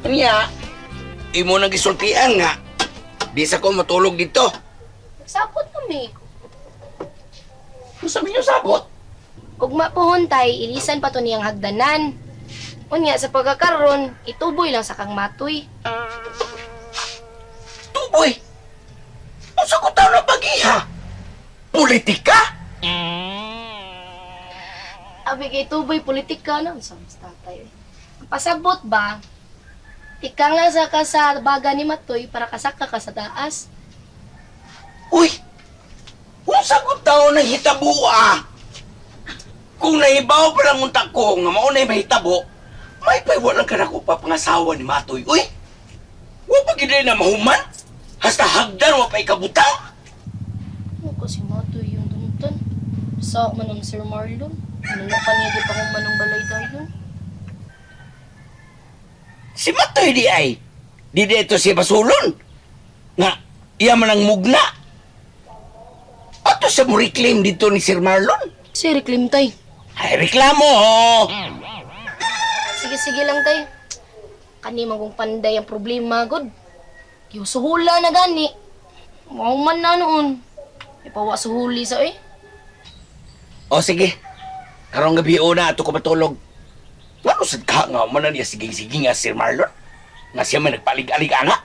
Kanya, imo nang gisultian nga. Di sa ko matulog dito. Nagsabot kami. Ano sabi niyo sabot? Ugma pohon tay, ilisan pa to niyang hagdanan. Unya sa pagkakaron, ituboy lang sa kang matoy. Tuboy! Unsa ko taon na pagiha? Politika? Abi kay tuboy politika na unsa mas tatay. Eh. Ang pasabot ba? Ika nga sa ka sa baga ni Matoy para kasaka ka sa taas. Uy! Unsa ko taon na hitabo ah? Kung nahibaw pa lang unta ko nga mao na mahitabo, may pay walang ka na ko pa pangasawa ni Matoy. Uy! Wa pa gid na mahuman? Hasta hagdan wa pa ikabutang? Ano kasi Matoy yung duntan? Sa man ang Sir Marlon. Ano na pa niya di pa kung manong balay dayon? Si Matoy di ay. Di dito si Basulon. Nga, iya man ang mugna. Ato sa mo reclaim dito ni Sir Marlon. Si reclaim tay. Ay, reklamo ho! Sige sige lang tay. Kani man kong panday ang problema god. Giusuhula na gani. Mao man na noon. Ipawa suhuli sa eh. O sige, karong gabi una ato ko matulog. Ngano sad ka nga man na niya sige-sige nga Sir Marlon? Nga siya man nagpalig-alig ana.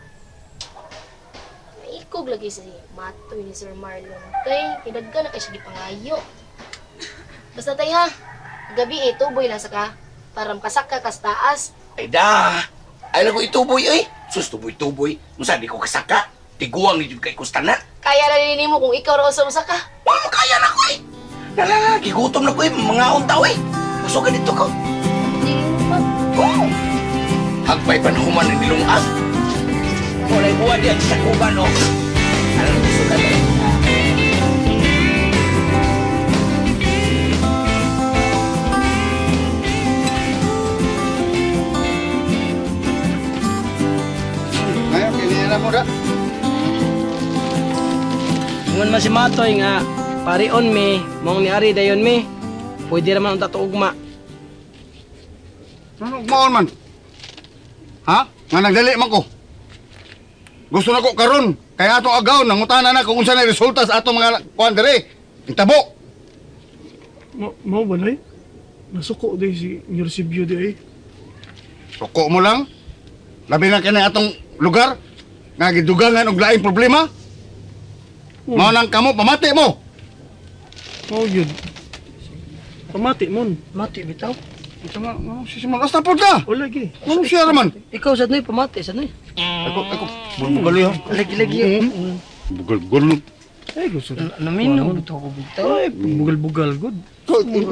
Maikog lagi si Matoy ni Sir Marlon. Tay, kidagka na kay siya gipangayo. Basta tay ha, gabi eh, tuboy lang sa ka. Para makasaka ka sa taas. Ay da, ay lang ko ituboy ay. Sus tuboy-tuboy, unsa di ko kasaka. Tiguang ni jud kay kustana. Kaya na rin mo kung ikaw raw sa usa ka. Wa mo kaya na ko eh. Nalala, gigutom na ko eh, mga unta eh. Gusto ka dito ko. Hindi mo pa. Oh! Hagpay panhuman ng nilungag. Walay buwan diyan sa kuban, oh. Ano gusto ka dito? Ngayon, kinihira mo da. Ingon man si Matoy nga parion mi, mong niari dayon mi. Pwede ra man unta to ugma. Ano maon man? Ha? Nga nagdali man ko. Gusto na ko karon kaya atong agaw nangutana na kung unsa na resulta sa atong mga kuan dere. Intabo. Mao ba nay? Nasuko day si Eusebio di ay. Suko mo lang. Labi na kini atong lugar nga gidugangan og laing problema. Mao nang kamo pamati mo. Mao yun. Pamati mon. Mati bitaw. Unsa man oh, si Simon asta pod ka. O lagi. Ano siya raman? Ikaw sad noy pamati sad noy. Ako ako bugal ya. Lagi lagi. Bugal bugal. Ay gusto. Namino bitaw ko bitaw. Ay bugal-bugal good.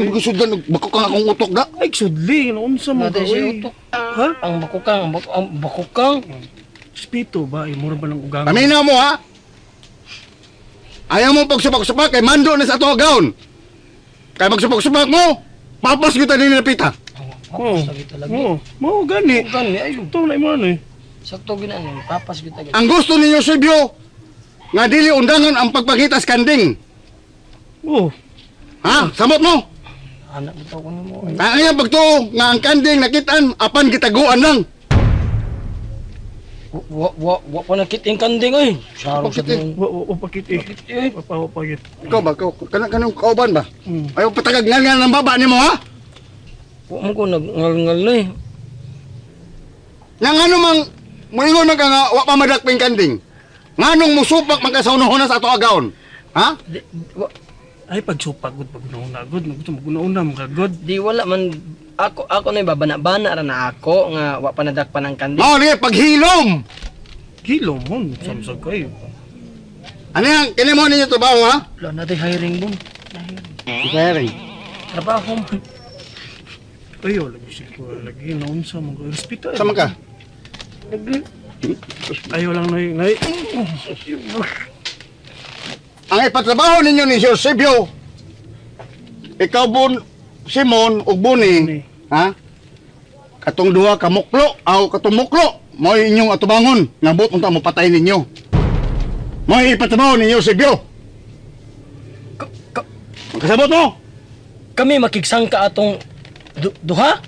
Gusto dan bako kang akong utok da. Ay sudli unsa mo Naday ka siya oy. utok. Ha? Ang bakukang, ang bakukang. Spito ba ay mura ba ng ugang? Paminaw mo ha. Ayaw mo pagsupak-supak kay mando na sa ato agaon. Kay magsupak-supak mo, papas gyud ta dinhi napita. Oo. Papas lagi talaga. Oo. Mao gani. Gani ay Ito na imo ano eh. sakto gina ni papas gyud tagad. Ang gusto ninyo Silvio, nga dili undangan ang pagpangita sa kanding. Oo. Ha? Samot mo. Anak bitaw ko nimo. ay. Ang iyang pagtuo nga ang kanding nakitaan apan gitaguan lang. Wa wa wa pa nakit yung kanding oy. Saro sad Pakit, noy. Wa wa wa pakit eh. Eh, Wa pa wa pakit. Ikaw ba? Ikaw, kanang kanang kauban ba? Mm. Ayaw patagag nga nga ng baba nimo ha? Wa mo ko nagngalngal noy. Yang ano mang moingon man ka nga wa pa madakping kanding. Nganong musupak man ka sa unahona sa ato agaon? Ha? Di, wa, Ay pagsupak good pag una good. Gusto mo una mo ka good. di wala man ako ako na babana-bana ra na ako nga wa pa nadakpan ang kanding. Mao ni paghilom. Kilo mon samsag kayo. Ano yan? Kini mo ninyo trabaho ha? Wala na hiring bon. Hiring. Trabaho man. Ay wala lagi siya ko lagi na unsa mo ka. Respeto. Sa man ka? Lagi. Ayaw lang nay nay. Ang ipatrabaho ninyo ni Sir Sebio, ikaw bon, Simon ug Buni, ha? Katong duha ka muklo, aw katong muklo, mao inyong atubangon, nga buot unta mo patay ninyo. Mao ipatrabaho ninyo Sebio. Ka- Kasabot mo? Kami makigsangka atong duha?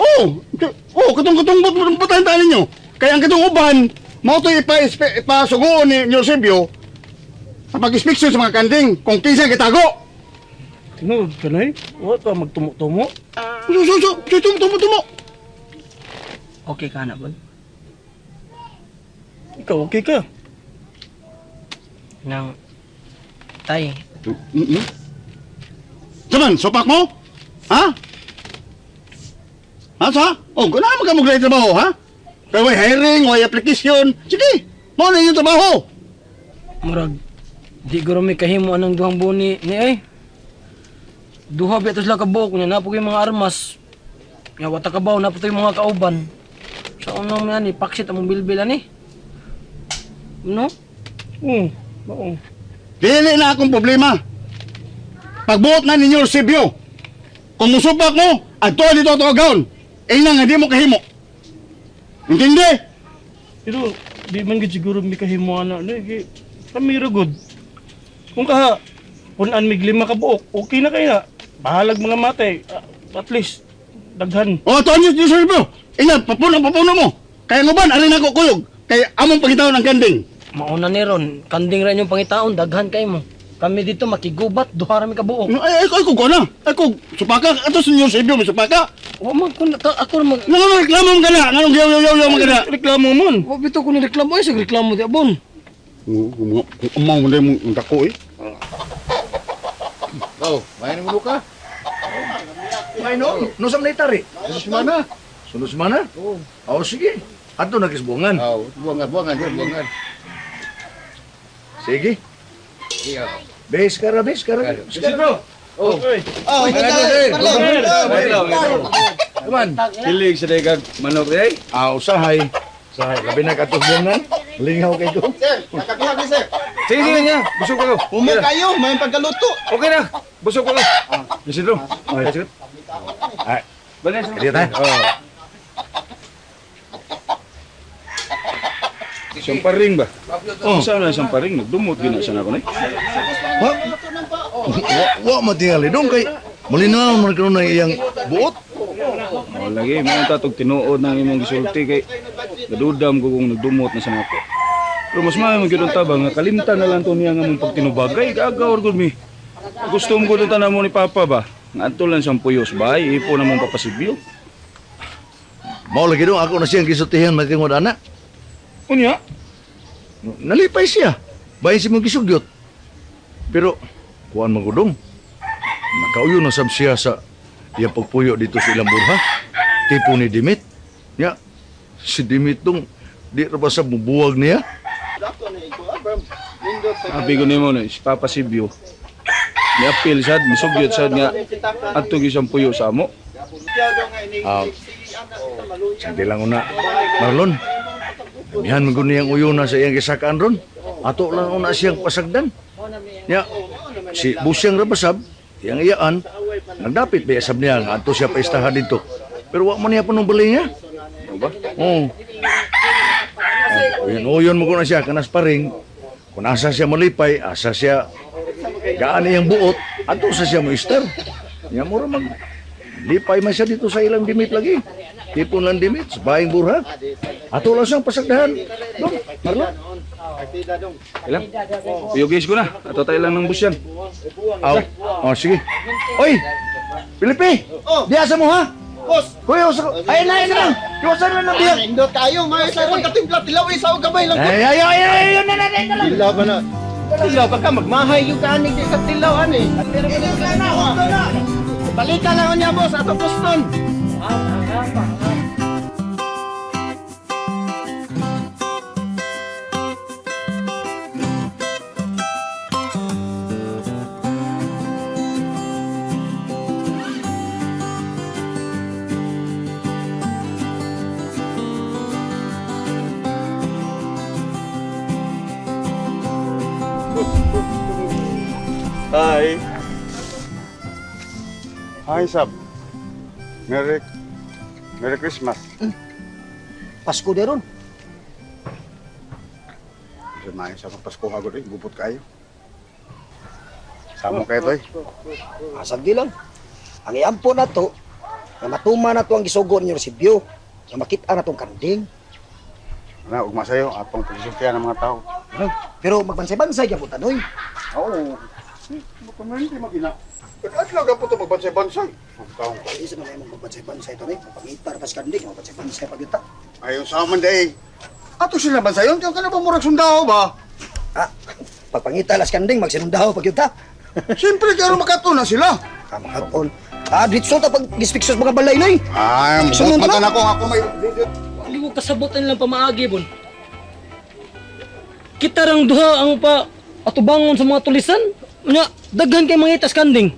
Oh, Oh, katong katong butahan ta ninyo. Kaya ang katong uban, mao to ipasugoon ni Eusebio sa pag-inspeksyon sa mga kanding kung kinsa gitago. Tinuod ka nay? Wa pa magtumo-tumo. So so so, tumo tumo tumo. Okay ka na, Bon? Ikaw okay ka? Nang, tay, Mm. Saman, sopak mo? Ha? Ha sa? Oh, ganahan man ka mo trabaho, ha? Kaya way hiring, way application. Sige, mao na inyong trabaho. Murag di guro mi kahimo anang duhang buwan ni ay. Duha ba ito sila kabuok niya napo yung mga armas. Nga wata kabaw napo to yung mga kauban. Sa unang man ni paksit among bilbil ani. No? Oo. Oo. Dili na akong problema. Pagbuot na ninyo Eusebio. Kung musupak mo, adto dito ato agaon. Ina nga di mo kahimo. Intindi? Pero di man gid siguro mi kahimo ana no kay kami ra gud. Kung kaha punan mig lima ka buok, okay na kay na. Bahalag mga matay, ah, at least daghan. O ato ninyo Eusebio. Ina papuno papuno mo. Kaya nguban ari na ko kuyog. Kay among pagitaon ang kanding. Mauna ni ron, kanding ra inyong pangitaon, daghan kay mo. Kami dito makigubat, duha ra mi kabuok. Ay ay ay ko na. Ay ko supaka ato sa ninyo Eusebio mo supaka. Wa man kun ako ra mag Nga reklamo man kana, nganong yaw yaw yaw man kana. Reklamo mon. Wa bitaw ko ni reklamo ay sig reklamo di abon. Amaw mo mo ang dako eh. Oh, main mo ka? May no, no sa manay tari. Sunod semana. Sunod semana? Oo. Oh, sige. Adto na kisbungan. Oh, buangan, buangan, sir, buangan. Sige. Iya. Bes kara, bes kara. Bes kara. Oh. Oh, Sir, Kuman. Kilig sa dagag manok eh. Ah, usahay. Usahay. Labi na katos buangan. Lingaw kay ko. Sir, nakakuha ni sir. Sige, sige niya. Busog ko. Humo kayo, may pagkaluto. Okay na. Busog ko. Isidro. Ay. Ay, Balik. kaya ta. Oh. Siyang paring ba? Oh. Saan na siyang paring? Nagdumot gina siya na ko na. Wa wa wa matingali dong kay malinaw man kuno na iyang buot. Oh, lagi mo tatog tinuod nang imong gisulti kay gadudam ko kung nagdumot na sa nako. Pero mas maayo man gyud ang tabang nga kalimtan na lang to niya nga mong pagtinubagay gaagaw gud mi. Gusto mo gud tanan mo ni Papa ba? Nga adto lang siyang puyos bay, ipo na mong papasibyo. Mao lagi dong ako na siyang gisultihan matingod ana. Unya? Nalipay siya. Bahin si mong gisugyot. Pero kuan man ko dong. Nakauyo na sab siya sa iyang pagpuyo dito sa ilang burha. Tipo ni Dimit. Ya, si Dimit dong di ra ba sa bubuwag niya? Sabi ko nimo na si Papa Sibyo. Ni appeal sad, misugyot sad nga adto gyud siyang puyo sa amo. Ah, sandi lang una. Marlon, amihan man gud niyang uyo na sa iyang gisakaan ron. Ato lang una siyang pasagdan. Ya, si Busyang Rabasab, iyang iyaan, nagdapit ba sab niya nga adto siya paistahan dito. Pero wa man niya panong bali niya. Ano ba? Oo. Oh, yun, oh, yun mo ko na siya, kanas paring. Kung asa siya malipay, asa siya gaan iyang buot, ato sa siya mo istar. Ya mura mag lipay man siya dito sa ilang dimit lagi. Tipon lang dimit, sa baing burha. Ato lang siyang pasagdahan. Dong, Marlon. Ilang? Puyogis ko na. Ato tayo lang ng busyan. Aw, oh, sige. Oy, Felipe, Oh. diasa mo ha? Boss, Kuya, usa ko. Ay, na, na. Iwasan na lang biyak. indot kayo, may sa pagkatimpla tilaw eh, sa gamay lang. Ay, ay, ay, ay, ay, na, na, na, na. Tilaw ba na? Tilaw ba ka magmahay yung kanig di sa tilaw ani. Balikan lang niya boss ato Boston. Hi. Hi, Sab. Merry Merry Christmas. Pasko de ron. Sa maayo sa Pasko hagod eh, gupot kayo. Samo kayo to eh. Asag di lang. Ang iampo na to, nga matuma na to ang gisugo ninyo Eusebio. Nga makita na tong kanding. Na ugma sayo atong pagsultian ng mga tao. Ano? Pero magbansay-bansay gyapon ta noy. Oo. Mapamanti magina. Adlaw ka po to magbansay-bansay. Ang taong ka. Isa na may magbansay-bansay to noy. Pangita ra pas kanding, magbansay-bansay pa gyud ta. Ayon sa man day. Ato sila bansayon kay kana ba murag sundao ba? Ah, pagpangita las kanding magsinundaho pa gyud ta. Siyempre kay aron makatuna sila. Ah, makatol. Ah, ditso ta pag gispiksos mga balay noy. Ay, Sunod mata na. na ko ako may Hindi ko kasabotan lang pamaagi, bon. Kita rang duha ang pa atubangon sa mga tulisan. Nya, daghan kay mga itas kanding.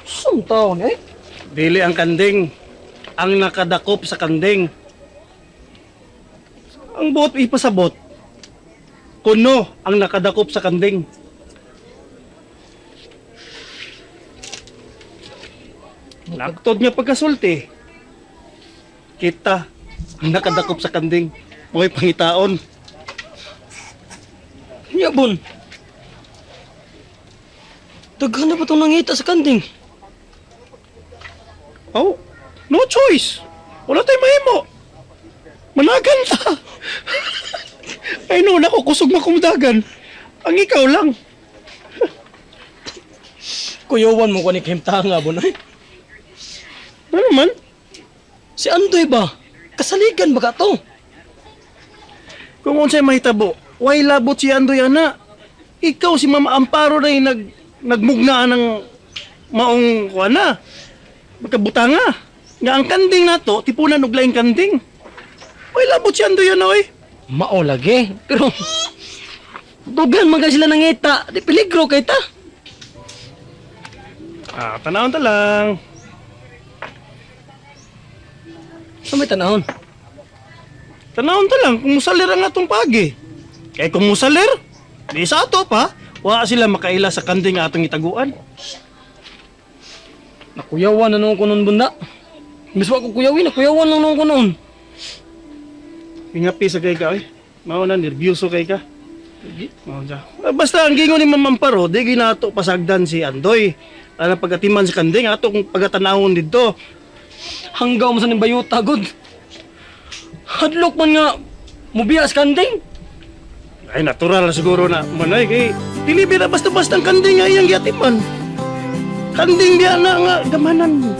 Sum taon eh. Dili ang kanding. Ang nakadakop sa kanding. Ang buot ipasabot. Kuno ang nakadakop sa kanding. Naktod nga pagkasulti. Kita ang nakadakop sa kanding. Mo'y pangitaon. Nya, bon. Daghan na ba itong nangita sa kanding? Oh, no choice. Wala tayong mahimo. Managan ta. Ay noon ako, kusog makumudagan. Ang ikaw lang. Kuyawan mo ko ni Kimtanga, bon. Ay, Ano naman? si Andoy ba? Kasaligan ba ka to? Kung unsay mahitabo, why labot si Andoy ana? Ikaw si Mama Amparo na yung nagmugnaan ng maong kuan na. Magkabutanga. Nga ang kanding nato, tipunan og laing kanding. Why labot si Andoy ana oy? Mao lagi. Pero, dugan man kay sila nangita. Di peligro kay ta. Ah, tanawon ta lang. Sa may tanahon. Tanawon ta lang kung musalir ang atong pagi. Kay kung musalir, di sa ato pa, wa sila makaila sa kanding nga atong itaguan. Nakuyawan na noon ko noon bunda. Bis wa ko kuyawin, nakuyawan lang noon ko noon. Ingapi sa kay ka oy. Mao na nerbyuso kay ka. Mao siya. Ah, basta ang gingon ni Ma'am Amparo, di ginato pasagdan si Andoy. Ana pagatiman sa kanding ato kung pagatanawon didto. Hanggaw mo sa ning bayuta gud. Hadlok man nga mubiya sa kanding. Ay natural na siguro na manay kay dili bira basta-basta ang kanding nga iyang giatiman. Kanding diya na nga gamanan.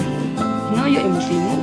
Naya imo timo.